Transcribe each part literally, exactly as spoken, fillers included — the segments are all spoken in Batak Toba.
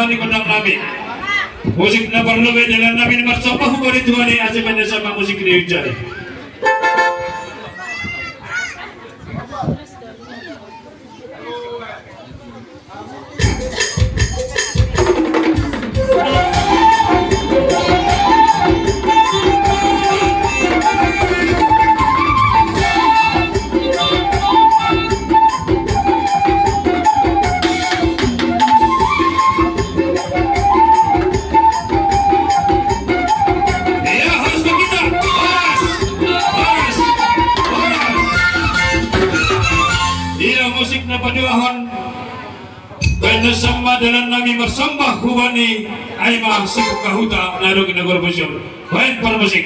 Gondang nami. Musik na parlobei dalan nami marsomba hubani Tuhan i, asa baen na sian ma musik ni hunjai. Ia, horas ma hita. Horas. Horas. Horas. Ia, musik na paduahon. Baen na sian ma dalan nami marsomba hubani, ai ma si Buka Huta na adong di Nagor Bosion. Baen parmusik.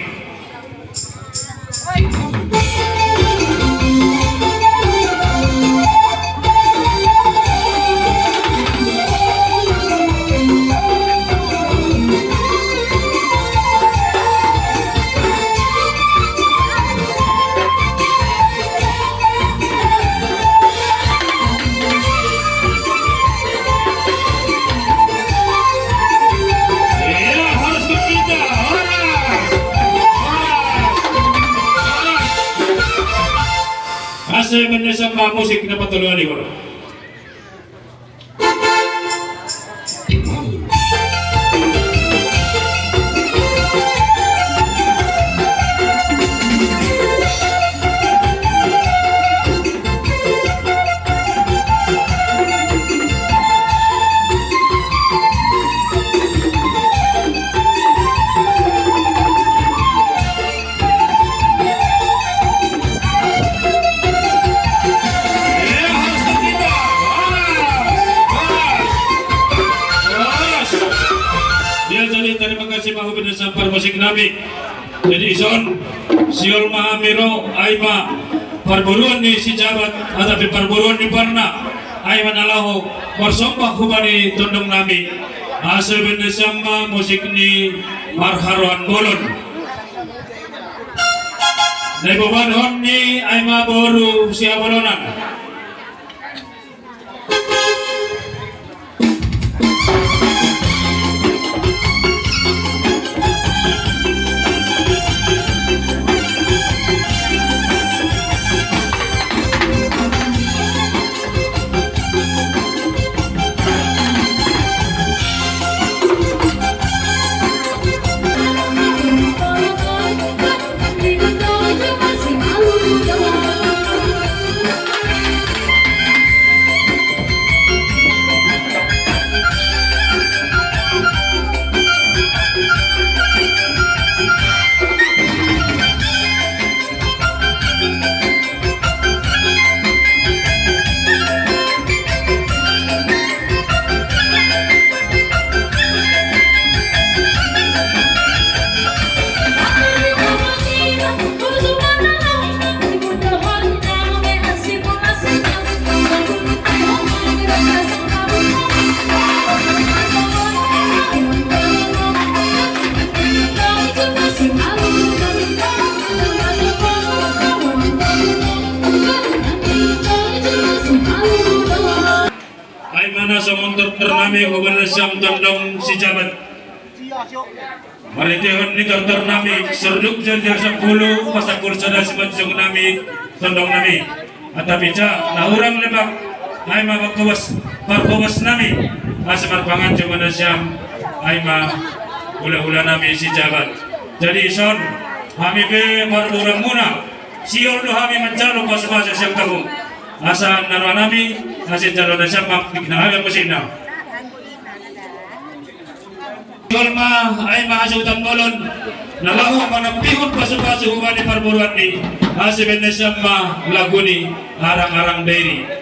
Ia, horas ma hita, horas. Horas. Horas. Asa baen na sian ma musik na patoluhon i, horas. Ia, jadi tarima kasih ma hubani na sian parmusik nami. Jadi dison, sihol ma hami ro, ai ma parboruon ni si Jabat, atapi parboruon ni Parna, ai ma na laho marsomba hubani tondong nami. Asa baen na sian ma musik ni marharoan bolon. Na ibobanhon ni, ai ma boru Sihabolonan. Ai ma na songon tortor nami hubani na sian tondong si Jabat. Marhitehon ni tortor nami, sorduk John Jar sampulu, pasapul sada simanjujung nami, tondong nami. Atapi ja, na hurang lebak, ai ma parhobas, parhobas nami, asa marpangan jo ma na sian, ai ma hulahula nami si Jabat. Jadi dison, hami pe parboruonmuna, sihol do hami manjalo pasupasu sian hamu. Asa na roha nami, asa jalo na sian ma, dikna hami musikna. Jolma, ai ma hasuhuton bolon, na laho manampihon pasupasu hubani parboruon i, asa baen na sian ma lagu ni Arang-arang Dairi.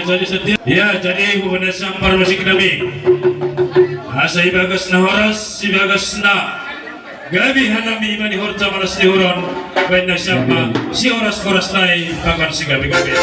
Jadi setia, ya, jadi hubungan sambar musik nami. Asa ibagas na horas, ibagas na gabe hanami, ibani horja malas ni huron, baen na siapa si horas-horas nai, bahkan si gabe-gabe.